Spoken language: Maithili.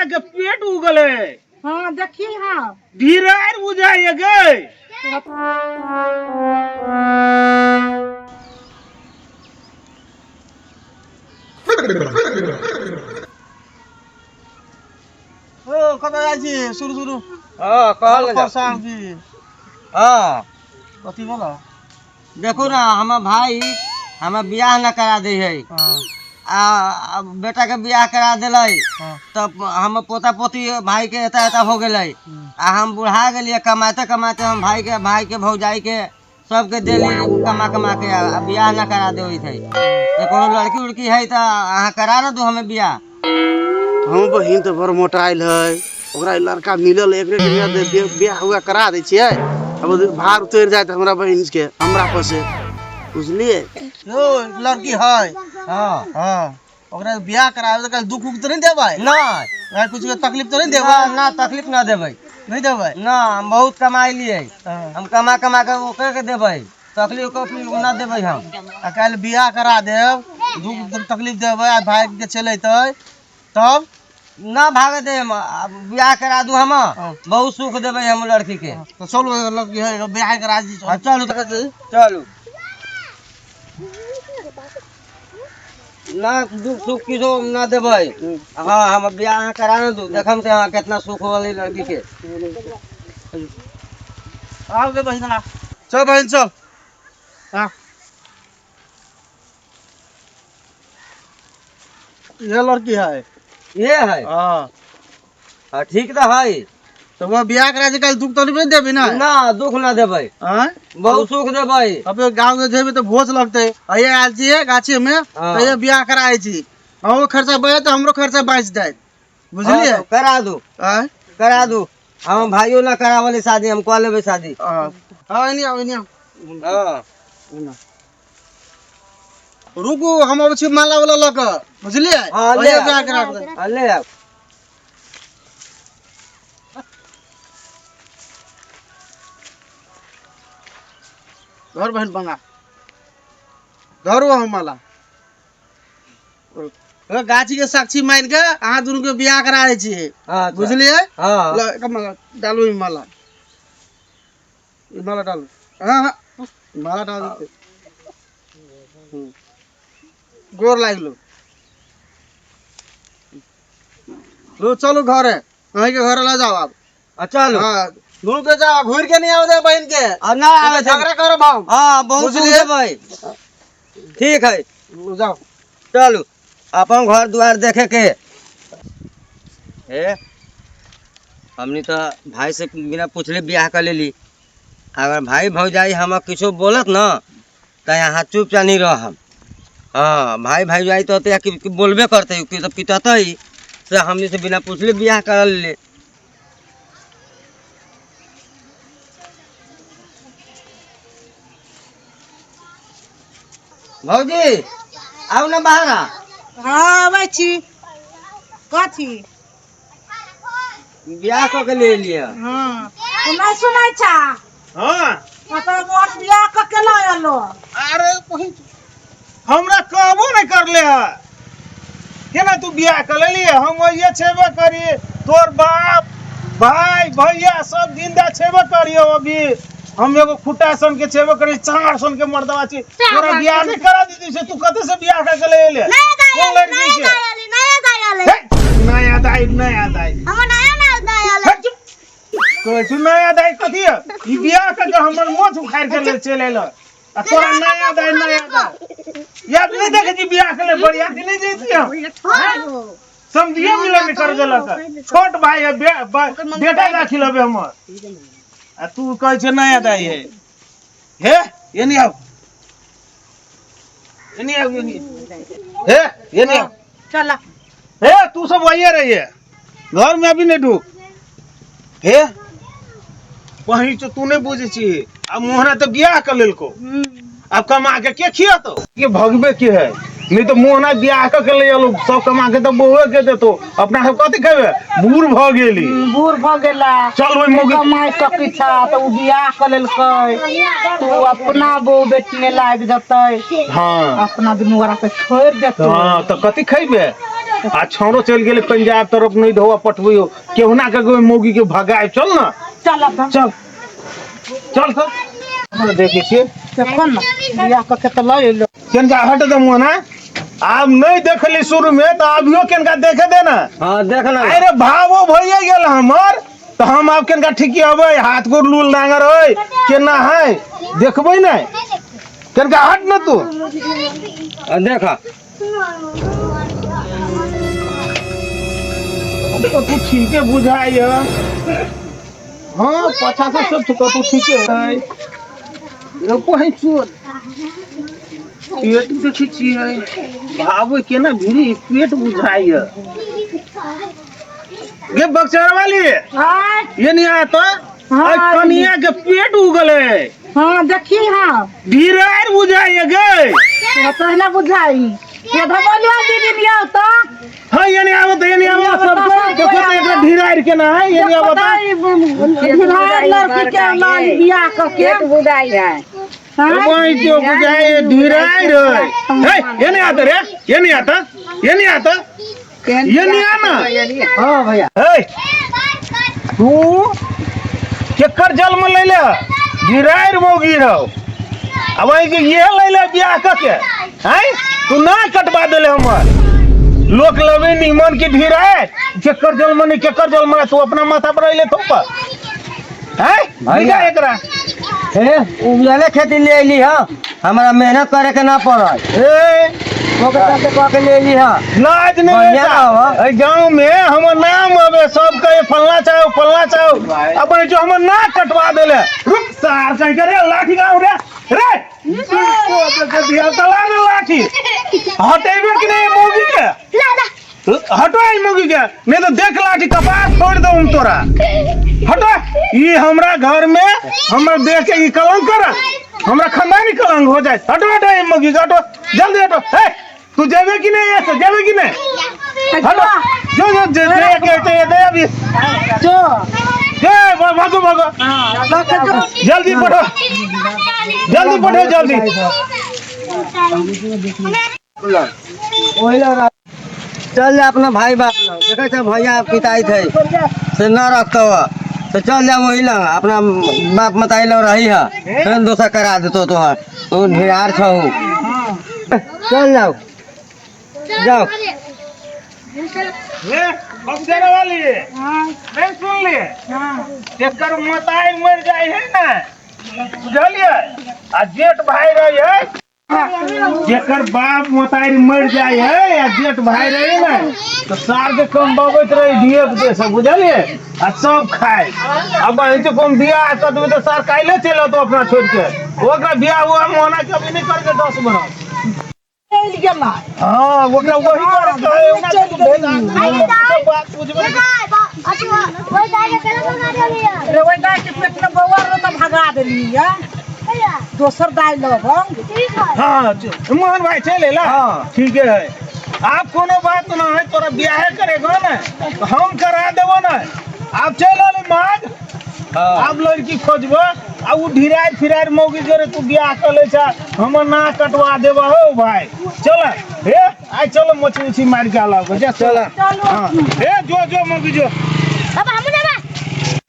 मोहना के पेट उगल है। हाँ देखी। हाँ बिरार बुझाइए गे। ओ कतऽ जाइ छी? शुरू शुरू। हाँ, कहल जाओ। परेशान छी। हाँ। कथी बोला? देखो ना, हमर भाई हमर बियाह न करा दे है। हाँ। आ बेटा के बियाह करा दिलै। हाँ। तब हम पोता पोती भाई के एता एता हो गेलै आ हम बुढ़ा गेलियै। कमाते कमाते हम भाई के भौजाई के सबके देली कमा कमा के, आ बियाह न करा देबै है। तो कोनो लड़की उड़की है तऽ अहाँ करा न दू हमें बियाह। हम बहिन तऽ बड़ मोटाइल है, ओकरा लड़का मिलल, एकरे के बियाह हुआ करा दै छियै। अब भार उतरि जायत हमरा बहिन के हमरा पर से, बुझलियै? यो लड़की है। हाँ। हाँ, ओकरा बियाह कराबे तऽ दुख उख तऽ नहि देबै? नहीं। ओकरा कुछ के तकलीफ तऽ नहि देबै? ना ना, तकलीफ ना देबै। नहि देबै? ना, हम बहुत कमाई लिए। हाँ। हम कमा कमा के ओकरे के देबै, तकलीफ उकलीफ ना देबै हम। आ काल्हि बियाह करा देब, दुख तकलीफ देबै आ भाग के चलि अयतै तब? ना भागे दे हम। बियाह करा दू हम। हाँ। बहुत सुख देबै हम लड़की के। तऽ चलू, लड़की है, बियाह करा दी। हाँ, चलू चलू ना, दुख सुख किछो ना देबै। हाँ, हम बियाह अहाँ करा न दू, देखम से अहाँ कितना सुख होल लड़की के। आउ गे बहिना, चल बहिन, चल। हाँ, ये लड़की है। ये है? हाँ। हाँ, ठीक तो है। तो वो बियाह करा जे काल्हि दुख तकलीफ नहि देबै ना? ना, दुख ना देबै। आँय? बहुत सुख देबै। अब गाँव के जेबै तऽ भोज लगतै। अइये आयल छियै गाछी मे। हाँ। तऽ बियाह कराबै छी, अहूँ खर्चा बचत, हमरो खर्चा बचि जायत, बुझलियै? हाँ, तो करा दू। आँय? करा दू। हम भाइयों ना करावली शादी, हम कऽ लेबै शादी। हाँ हाँ, एनी आउ, एनी आउ। हाँ। रुकू, हम अबै छी माला वाला लऽ कऽ, बुझलियै? हाँ, ले अइये आउ। बियाह करा कऽ। हाँ, ले आउ। धर बहिन, बंगा धरू हम माला। गाछी के साक्षी मान के अहाँ दुनू के बियाह करा दै छियै। हाँ, अच्छा। बुझलियै? हाँ। ल, एक माला डालू, ई माला, ई माला डालू। हाँ हाँ, माला डाल देते। गोर लागि लो। लो, चलू घरे, अहीं के घरे लऽ जाओ आब। हाँ, चलू। हाँ, दुनू के जाओ, घूर के नहीं आवे दे बहिन के। आ ना आवे दे। झगड़ा करब हम। हाँ, बहुत सुख बुझलियै? देबै। ठीक है। लो, जाओ। चलू अपन घर द्वार देखे के हे। हमनी तो भाई से बिना पूछले बियाह कर लेली। अगर भाई भौजाई हम किछो बोलत न तो यहाँ चुपचाप नहीं रह हम। हाँ, भाई भौजाई तो होते कि बोलबे करते कि तो पिटते से हमनी से बिना पूछले बियाह कर ले। भौजी, आउ ना बाहर आ। हाँ, अबै छी। कथी? बियाह कऽ के ले लिअ। हाँ, तू नहि सुनै छा? हाँ। मतलब मोर बियाह कऽ के लऽ एलो। अरे बहिन, हमरा कहबो नहीं करले है, केना तू बियाह कर लेली? हम ये छेबे करी, तोर बाप भाई भैया सब जिंदा छेबे करियो। अभी हम एगो खुटा सन के छेबे करी, चार सन के मर्दवा छी, तोरा बियाह नहीं करा दीदी से तू कते से बियाह कर के ले एले? कोन लड़की के? हे, नया दाई, नया दाई। हे, चुप। कहै छी नया दाई कथी है? ई बियाह कर के हमर मोछ उखाड़ के ले चलि एल आ तोरा नया दाई, नया दाई। याद नहीं देखे छी बियाह के ले बरियाती नहीं जैती हम, समझिए मिलन नहीं कर देलक। छोट भाई है, बेटा राखी लेबे हमर, आ तू कहै छै नया दाई है। हे, एनी आउ, एनी आउ, एनी। हे, एनी आउ। चल। हे, तू सब वही रहिए घर में, अभी नहीं ढुक। हे वही तो तू नहीं बुझे छी। अब मोहना तो बियाह कर लेलको, अब कमा के के खियतो के भगबे के है? नहीं तो मोहना बियाह कर के ले एलो, सब कमा के तो बहुए के देतो, अपना सब कथी खेबे? बूढ़ भ गेली। बूढ़ भऽ गेला। चल ओहि मौगी। कमाइ सकै छ तऽ ओ बियाह कऽ लेलकै, तऽ ओ अपना बहु बेटी मे लागि जेतै। हाँ। अपना दुनू गोरा के छोड़ि देतै। हाँ, तो कथी खेबे? आ छौड़ो चलि गेलै पंजाब तरफ नहीं धोआ पठबियो केहुना के कोई मौगी के भगाए चल ना। चल तऽ। चल चल तो हमरा देखै छियै। देखो ने बियाह कऽ के तऽ लऽ एलो। केनका हट दे मुँह ना, आब नहीं देखली शुरू में तो अभियो केनका देखे दे ना। हाँ देख ना। अरे भावो भइए गेल हमर, तो हम आब केनका ठीके अबै, हाथ गोर लूल नांगर होय केना है देखबै ने, केनका हट न तू। देख तो तू ठीके बुझाइ। हाँ पाछा से सब तो ठीके है। रोको है चोर पेट देखै छियै भाव केना भिरी पेट बुझाइ गे बक्सर वाली। हाँ ये नहीं आता। हाँ, कनिया के पेट उगल है। हाँ देखी। हाँ ढीरार बुझाइ गे। पहले बुझाई ये धबलियो दीदी लियो तो। हाँ ये नहीं आवत, ये नहीं आवत सब देखो तो एकरा ढीरार केना है, ये नहीं आवत। लड़की के लाल बियाह कऽ के बुझाई है। हाँ? वही जो बुझाए ढीरार है। हे ये नहीं आता रे, ये नहीं आता, ये नहीं आता, ये नहीं आना। हाँ भैया। हे तू केकर जन्म ले ढीरार मौगी रहो, अब वही के ये ले ले बियाह कऽ के हैं तू ना कटवा देले हमर लोक लवे निमन की ढीरार केकर जन्म नहीं, केकर जन्म नहीं, तू अपना माथा पर अइले थोपा हैं भैया। निका एकरा। हे उपजले खेती ले अली हाँ, हमारा मेहनत करे के ना पड़ल। ए ओकरा चलते कह के ले अली हाँ। लाज नहीं बढ़िया होता। हवा। एहि गांव में हमर नाम हवे सब कहे फलना चाहो फलना चाहो, अपन जो हमर नाक कटवा देले। रुक सार कहीं करे लाठी गाँव रे रे तला रे लाठी हटेबे कि नहीं मौगी के, हटो आई मौगी के, नहीं तो देख लाठी कपार फोड़ दऊ हम तोरा। हटो, ई हमरा घर में हमर देख के ई कलंक कर हमरा खानदानी कलंक हो जाए। हटो हटो ई मौगी के, हटो जल्दी हटो। हे तू जेबे कि नहीं, ऐसे जेबे कि नहीं? हटो जो जो जे जे के ते दे अभी जो जे भागो भागो लऽ के जो। जल्दी पठो, जल्दी पठो जल्दी। ओही लग चल जा अपना भाई बाप लग, देखे छ भैया पिताई थे से न रखतो तो चल जा वही लग अपना बाप मताई लग रही है, फिर दोसर करा देतो तोहर तू ढेर छौ। चल जाओ जाओ। ये बक्सर वाली नहीं सुन लिए, जेकर मताई मर जाए है ना बुझलिए, आ जेठ भाई रही है, जेकर बाप मताई मर जाए है या जेठ भाई रहे ना तो सार के कम बबैत रहे धिये पुते सब बुझलिए, आ सब खाए। अब बहन कम बियाह कर देबै तो सार काल्हे चलि अयतौ अपना छोड़ के, ओकरा बियाह हुआ मोना के अभी नहीं करके 10 बरस। चलि गेलै। हाँ ओकरा वही करे के है, ओकरा सब बात बुझबै। रे ओहि दाइ के पेट में बौआ रहो तऽ भगा देलियै, दोसर दाइ लबंग। हाँ मोहन भाई चले ला। ठीक है आप कोनो बात ना है, तोरा बियाहे करेगा ना तो हम करा देबो ना, आप चल अले माग। आप लड़की खोजबो आ उ ढिराय फिराय मौगी जोरे तू बियाह कर ले छा हमर ना कटवा देबो हो भाई। चल हे आइ चलो मछली उछली मार के आलाओ जा चल। हाँ हे जो जो मौगी जो। बाबा हम